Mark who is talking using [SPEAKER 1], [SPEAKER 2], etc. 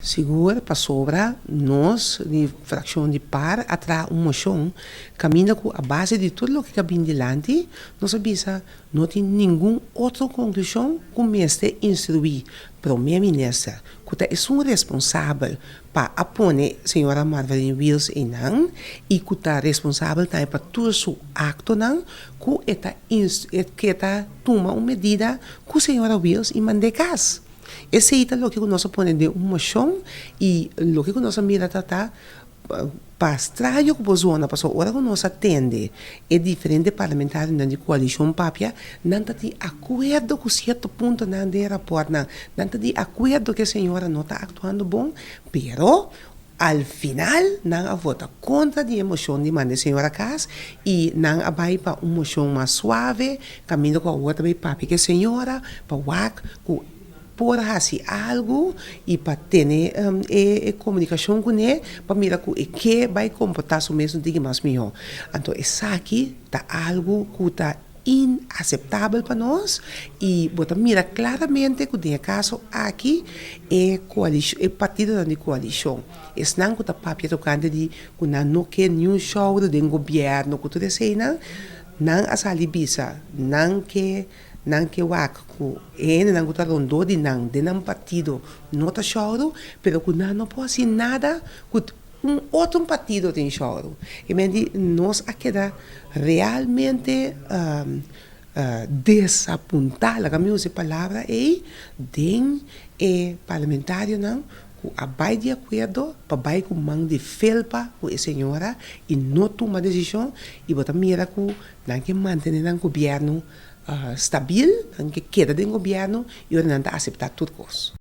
[SPEAKER 1] Sigur, pasobra nos di frakshon di par a traha un moshon kaminda ku a base di tur loke ku a bin dilanti, nos a bisa no tin ningun otro konklushon ku mester instruí Prome Minister ku ta esun responsabel pa a pone señora Marvelyne Wiels einan i ku ta responsabel tambe pa tur su aktonan ku e ta ke ta tuma un medida ku señora Wiels i mand'é kas. Esei ta loke ku nos a pone den un moshon i loke ku nos a mira ta ta pa straño ku bo zona pasobra ora ku nos a tende e diferente parlamentarionan di koalishon papia nan ta di akuerdo ku sierto puntonan den e raportnan, nan ta di akuerdo ku e señora no ta aktuando bon pero al final nan a vota kontra di e moshon di manda e señora kas i nan a bai pa un moshon mas suave kaminda ku awor ta bai papia ku e señora pa wak ku por hasi algu i pa tene e komunikashon kuné pa mira ku e ke bai komportá su mes un tiki mas mihó. Anto esaki ta algu ku ta inaseptabel pa nos i bo ta mira klaramente ku den e kaso aki e koalishon e partidonan di koalishon esnan ku ta papia tokante di ku nan no ke niun shouder den gobièrnu ku tur eseinan nan a sali bisa nan ke nan ke wak ku e hendenan ku ta rondó di nan den nan partido no ta shouder pero ku nan no por hasi nada ku Un otro partido tin shoru. E men di nos a keda realmente desapuntá, laga mi usa e palabra ei, den e parlamentarionan ku a bai di akuerdo pa bai ku man di felpa ku e señora i no tuma desishon i bo ta mira ku nan ke mantené nan gobièrnu stabil, nan ke keda den gobièrnu i ora nan ta aseptá tur kos.